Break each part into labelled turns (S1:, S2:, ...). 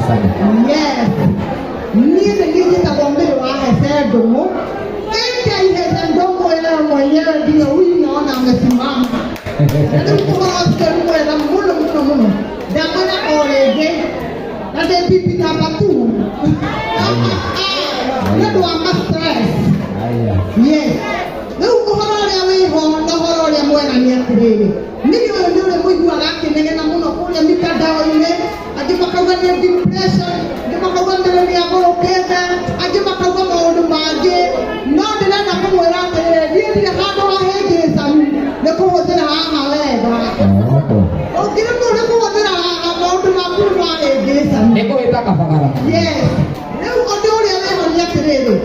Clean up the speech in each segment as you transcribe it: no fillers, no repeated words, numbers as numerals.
S1: Hĩngĩcani.
S2: Yes. Niĩ nĩ niĩ njĩtagwo Mary wa Hese Ndũng'ũ. Aka Hese Ndũng'ũ yeye mwenyewe ndio huyu naona amesimama. Na rĩu ũhoro ũcio nĩ mwega mũno mũno mũno. Ndamwĩra o rĩngĩ na ndĩ bibi namba two. Nĩ ũndũ wa ma stress.
S1: Haya.
S2: Yes. Rĩu ũhoro ũrĩa wĩho na ũhoro ũrĩa mwega nĩ atĩrĩrĩ, nini ũyũ nĩ ũrĩa mũiguaga akĩnegena mũno kũrĩa mitandao-inĩ, angĩ makauga nĩ depression, angĩ makauga mbere nĩ agũrũkĩte, angĩ makauga maũndũ mangĩ, no ndĩrenda kũmwĩra atĩrĩrĩ, niĩ ndirĩ handũ hahĩngĩcanu nĩ kũhũthĩra haha wega. Ũngĩremwo nĩ kũhũthĩra haha maũndũ maku nĩ mahĩngĩcanu.
S1: Nĩ kũhĩta kabagara.
S2: Yes. Rĩu ũndũ ũrĩa wĩho nĩ atĩrĩrĩ,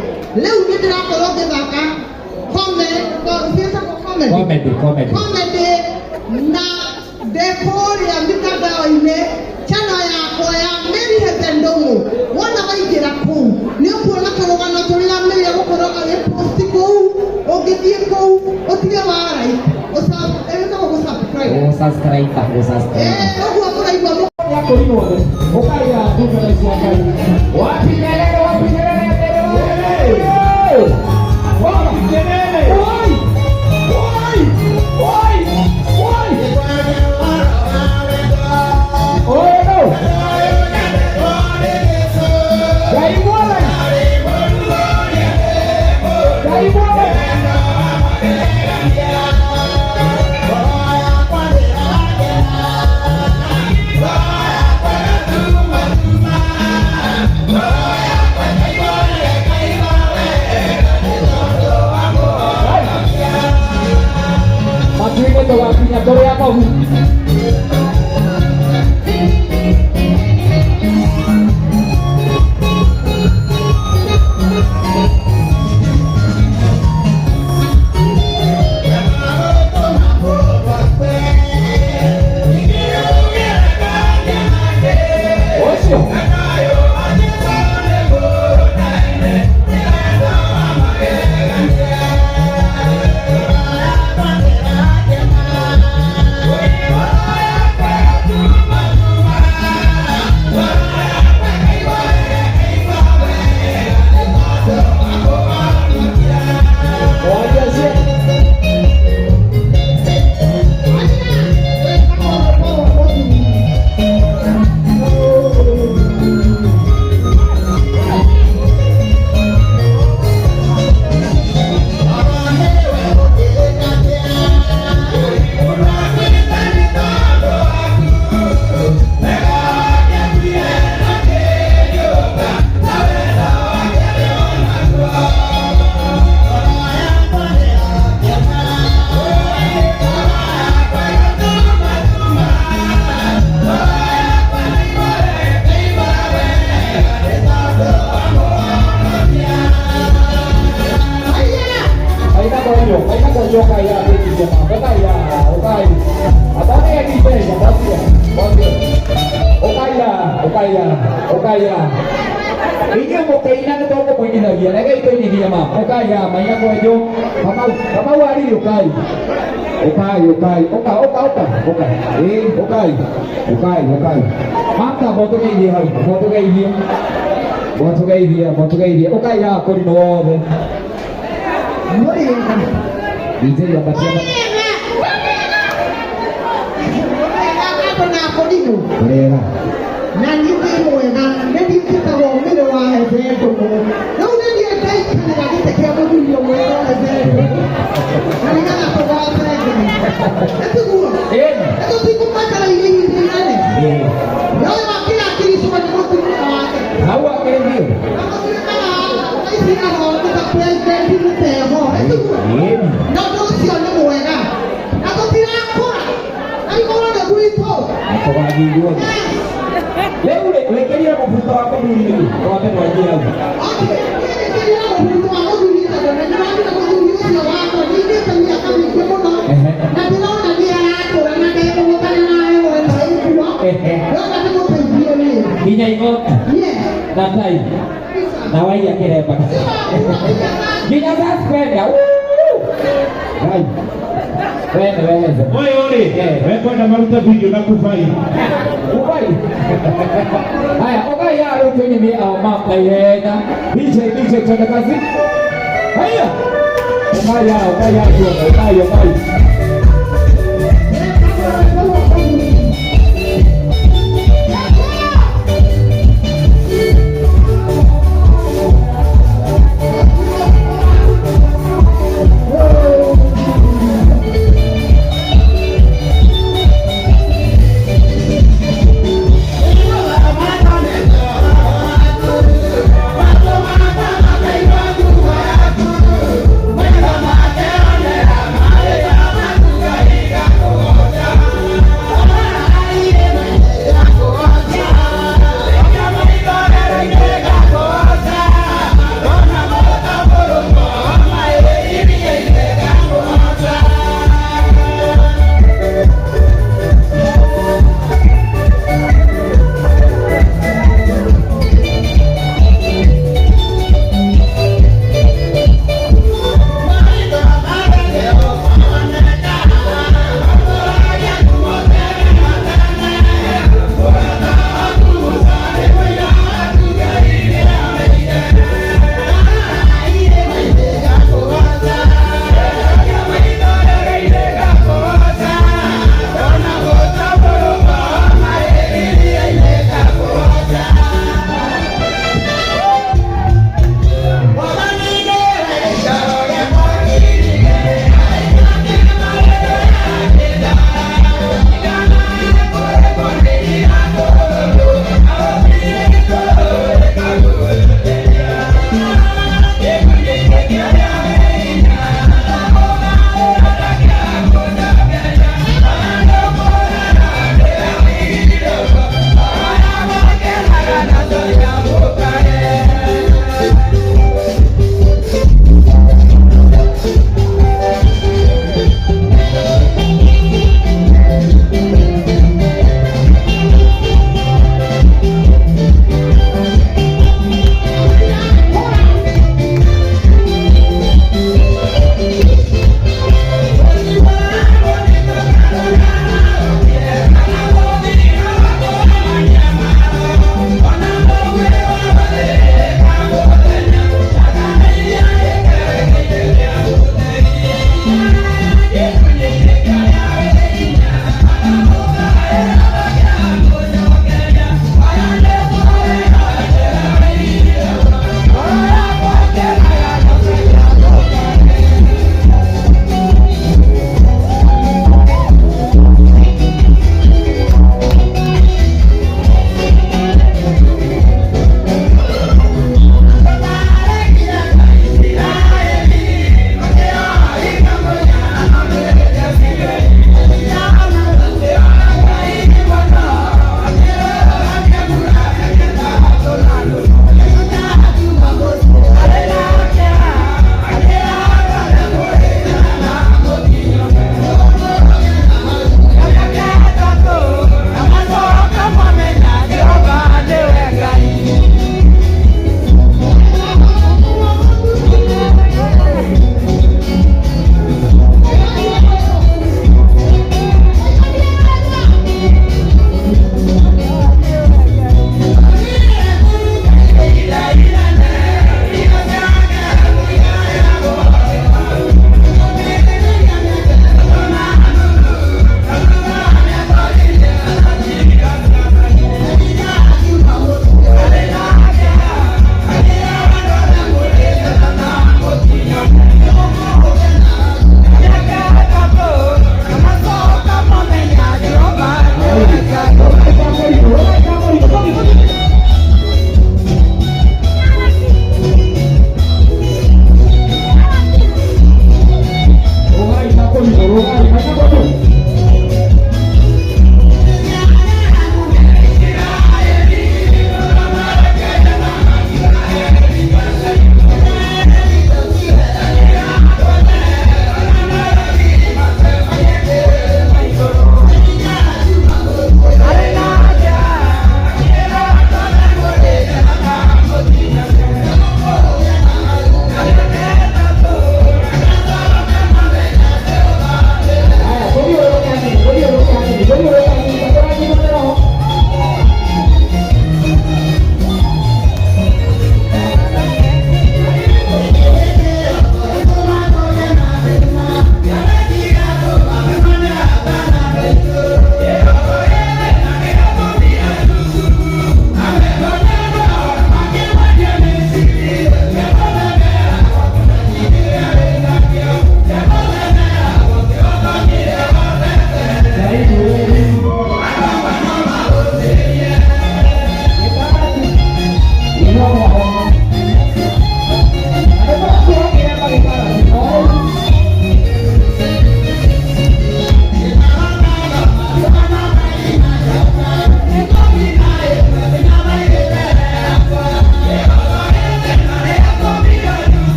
S2: rĩu nĩ ndĩrakorwo ngĩthaka ciĩtagwo comedy.
S1: Comedy, comedy.
S2: Comedy na ndĩ kũrĩa mitandao-inĩ channel yakwa ya Mary Hete Ndũng'ũ. Wona waingĩra kũu nĩ ũkuona tũrũgano tũrĩa Mary egũkorwo agĩposti kũu. Ũngĩthiĩ kũu ũtige wa like, ĩtagwo gũ-subscribe.
S1: Gũ-subscribe, gũ-subscribe.
S2: Ũguo mũraigua.
S1: Yakũrinwo thĩ. Ũkaiga ndungata cia Ngai. Wapi kelele, wapi kelele, kelele.
S3: Wapi kelele?
S1: Oi! Oi! Oi! Oi! Oi, no! Ngai mwathani! Ngai mwathani! Matuinĩ tũgakinya tũrĩ anogu. Ũcio. Waria cia. Aina kwenyo, aina kwenyo kaya kwĩnyihia ma. Ũkaiya, ũkai. Abone DJ, abone. Abone. Ũkaiya, ũkaiya, ũkaiya. Inyuĩ mũkĩina nĩ tũkũmũinithagia, rekei tũinithie ma. Ũkaiya, maina kwenyo. Kamau, Kamau ariri ũkai. Ũkai, ũkai, ũka, ũka, ũka, ũka. Ĩĩ, ũkai. Ũkai, ũkai. Mamta mbotũgeithie hau, mbotũgeithie. Mbotũgeithie, mbotũgeithie. Ũkai haha kũrinũ wothe.
S2: Mũrĩega.
S1: DJ ambatia.
S2: Mũrĩega andũ na kũrinũ.
S1: Wega.
S2: Na niĩ ndĩ mwega, nĩ niĩ njĩtagwo Mary wa Hese Ndũng'ũ. Rĩu nĩ niĩ ndaikarĩra gĩtĩ kĩa mũthuri ũmwe wa Hese Ndũng'ũ. Na nĩgetha tũgoce Ngai. Nĩ tiguo?
S1: Ĩni.
S2: Nĩ tũtikũbatara irio ihinda inene.
S1: Ĩĩ.
S2: Noĩ wakĩrakiricwo nĩ mũtumia wake.
S1: Hau akĩrĩ biũ.
S2: Na gũtuĩkaga ici aroneka ta president mũtego. Nĩ tiguo?
S1: Ĩni.
S2: Na ũndũ ũcio nĩ mwega. Na tũtirakũra. Na ikorwo nĩ gwitũ.
S1: Na tũgathiĩ ithuothe. Rĩu rĩ, wĩkĩrire mũbuto wa mũthuri rĩ, twambe twanjie hau.
S2: Okay, niĩ nĩkĩrire mũbuto wa mũthuri tondũ nĩ ndĩronire mũthuri ũcio wakwa nĩainĩte mĩaka mĩingĩ mũno. Na ndĩrona nĩ arakũra na ndekũhotana na heho ĩno ĩkuo. Ndĩrona ndĩmũteithie wĩra.
S1: Nginya igoti
S2: Yes.
S1: na tai na waiya kĩremba. Nginya suspender. Ngai. We nĩ weheze.
S3: Ũyũ rĩ, wekwenda marute video na kubai.
S1: Ubai. Haya, ukai. Tũinithie our map na ihenya. DJ, DJ, twende kazi. Haya. Ukaya, ukaya, ukaya, ukaya.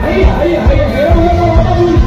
S1: Haya, haya, haya, haya, haya.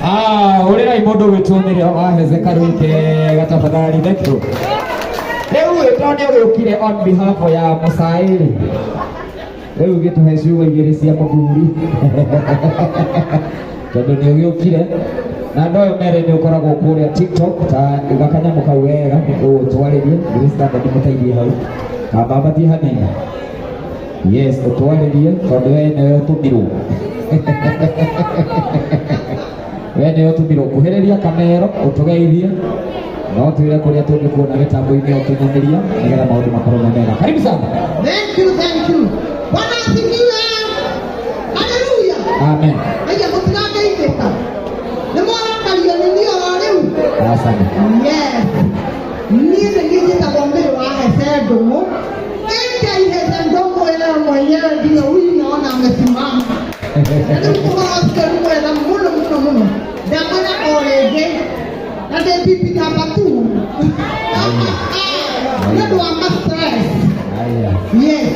S1: Ah, hũrĩrai mũndũ gwĩtwo waheze karwĩke tafadhali. Thank you. Rĩu ĩ tondũ nĩ ũgĩũkire on behalf ya Mũcaĩ rĩ, rĩu gĩtũhe ciugo igĩrĩ cia mũthuri tondũ nĩ ũgĩũkire na andũ ayo mere nĩ ũkoragwo kũrĩa TikTok ta gakanyamũ kau wega nĩ ũtwarĩrie ngiri standard mũteithie hau kambambatie hanini. Yes, ũtwarĩrie tondũ we nĩwe ũtũmirwo, we nĩwe ũtũmirwo. Kuhĩrĩria kamero ũtũgeithie no twĩre kũrĩa tũngĩkuona mĩtambo-inĩ ya ũkinyanĩria nĩgetha maũndũ makorwo me mega. Karibu sana.
S2: Thank you, thank you. Bwana asifiwe. Haleluya.
S1: Amen.
S2: Aya mũtirangeithĩka. Nĩ mwarakario nĩ niĩ oro rĩu.
S1: Asante.
S2: Yes. Niĩ nĩ niĩ njĩtagwo Mary wa Hese Ndũng'ũ. AKA Hese Ndũng'ũ yeye mwenyewe ndio huyu naona amesimama. Na rĩu ũhoro ũcio nĩ mwega mũno mũno mũno. Ndamwĩra o rĩngĩ na ndĩ bibi namba 2. Nĩ ũndũ wa ma stress.
S1: Aya.
S2: Yes.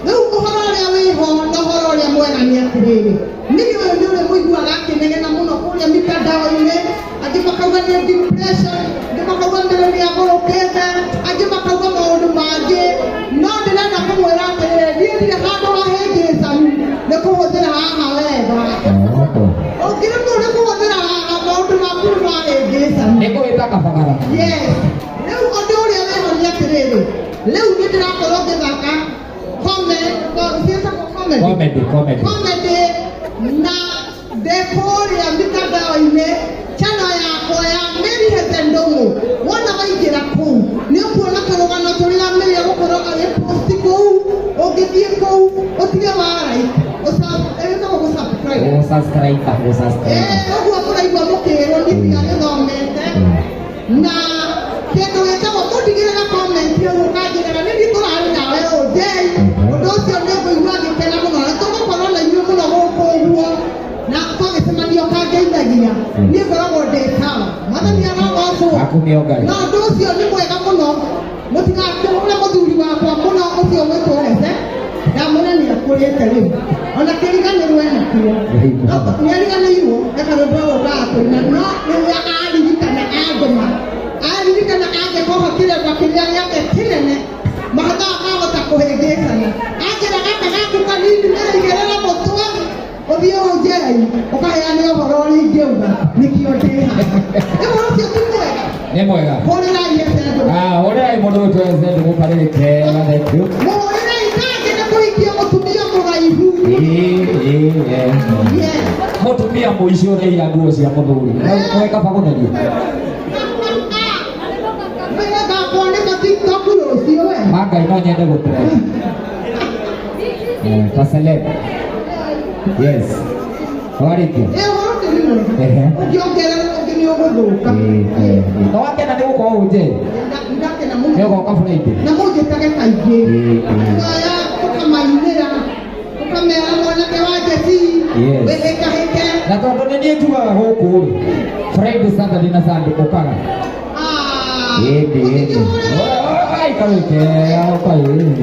S2: Rĩu ũhoro ũrĩa wĩho na ũhoro ũrĩa mwega nĩ atĩrĩrĩ, niĩ ũyũ nĩ ũrĩa mũiguaga akĩnegena mũno kũrĩa mitandao-inĩ, angĩ makauga nĩ depression, angĩ makauga mbere nĩ agũrũkĩte, angĩ makauga maũndũ mangĩ, no ndĩrenda kũmwĩra atĩrĩrĩ, niĩ ndirĩ handũ hahĩngĩcanu nĩ kũhũthĩra haha wega. Ũngĩremwo nĩ kũhũthĩra haha maũndũ maku nĩ mahĩngĩcanu.
S1: Nĩ ngũgĩta kabagara.
S2: Yes. Rĩu ũndũ ũrĩa wĩho nĩ atĩrĩrĩ, rĩu nĩ ndĩrakorwo ngĩthaka ciĩtagwo comedy.
S1: Comedy, comedy.
S2: Comedy na ndĩ kũrĩa mitandao-inĩ channel yakwa ya Mary Hete Ndũng'ũ. Wona waingĩra kũu nĩ ũkuona tũrũgano tũrĩa Mary egũkorwo agĩposti kũu. Ũngĩthiĩ kũu ũtige wa like, ĩtagwo gũ-subscribe.
S1: Gũ-subscribe, gũ-subscribe.
S2: Ũguo mũraigua mũkĩrwo nĩ ndigagĩthomete na kĩndũ gĩtagwo mũndigĩrĩra comment ũguo ũkanjĩrĩra nĩ niĩ tũrarĩ nawe ũndei ũndũ ũcio nĩ ngũigua ngĩkena mũno na tũgũkorwo na inyuĩ mũno gũkũ ũguo na twagĩcemania ũkangeithagia niĩ ngoragwo ndĩ sawa. Mwathani arogocwo.
S1: Akumio Ngai.
S2: Na ũndũ ũcio nĩ mwega mũno mũtigakĩhũre mũthuri wakwa mũno ũcio gwĩtwo Hese ndamwĩra nĩ akũrĩte rĩu ona kĩriganĩrwo enakĩo nĩ ariganĩirwo ekarwĩmbo gũkaga kũina no rĩrĩa aririkana angoma aririkana angĩkoha kĩremba kĩrĩa gĩake kĩnene mahotaga mahota kũhĩngĩcana anjĩra gaka gaku kanini nĩraigĩrĩra mũtwe ũthiĩ ũnjei ũkaheane ũhoro ũrĩa ingĩuga nĩkĩo ndĩ haha. Ũhoro ũcio ti mwega?
S1: Nĩ mwega.
S2: Hũrĩrai Hese Ndũng'ũ.
S1: Ah, hũrĩrai mũndũ gwĩtwo Hese Ndũng'ũ karĩrĩ kega. Thank you.
S2: Mũhũrĩrei kangĩ nĩ kũhikia mũtumia mũraihu.
S1: Ĩĩ, ĩĩ, ĩĩ.
S2: Yes.
S1: Mũtumia mũici ũrĩia nguo cia mũthuri nĩ kaba gũtheria.
S2: Mene ngakuoneka TikTok rũciũ we.
S1: Ma Ngai no nyende gũtrend ta celeb. Yes, warĩkia.
S2: Ĩ ũhoro ũcio nĩ mwega.
S1: Ehe.
S2: Ũngĩongerera ũngĩ nĩ ũgũthũka.
S1: Na wakena nĩ gũkorwo ũnje.
S2: Ndakena
S1: Nĩ
S2: mũno.
S1: ũgoka Friday.
S2: Na mũnjĩtage kaingĩ.
S1: Ĩĩ, ĩĩ.
S2: Aya ũkamainĩra ũkamera mwanake wa Jesi
S1: Yes.
S2: wĩhĩkahĩke.
S1: Na tondũ nĩ niĩ njugaga gũkũ rĩ, Friday, Saturday na Sunday ũkaga.
S2: Ah.
S1: Ĩndĩ ĩndĩ aikarĩte ũka.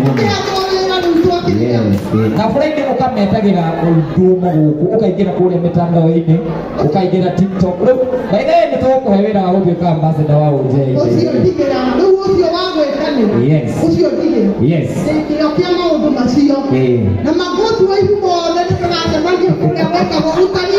S2: Ũkĩhetwo wĩra rĩu twakĩria.
S1: Yes, na Friday ũkametagĩra ũndumo gũkũ ũkaingĩra kũrĩa mĩtandao-inĩ ũkaingĩra TikTok. Rĩu by the way nĩ tũgũkũhe wĩra wa gũtuĩka ambassador wa
S2: Ũcio
S1: ũnjei.
S2: ndigĩra rĩu ũcio wa gwĩkanĩra.
S1: Yes.
S2: Ũcio ndigĩra.
S1: Yes.
S2: Kĩo kĩa maũndũ macio.
S1: Ĩĩ.
S2: Na magotu wa ihu mothe nĩ tũgacemania kũrĩa gwĩtagwo Utari.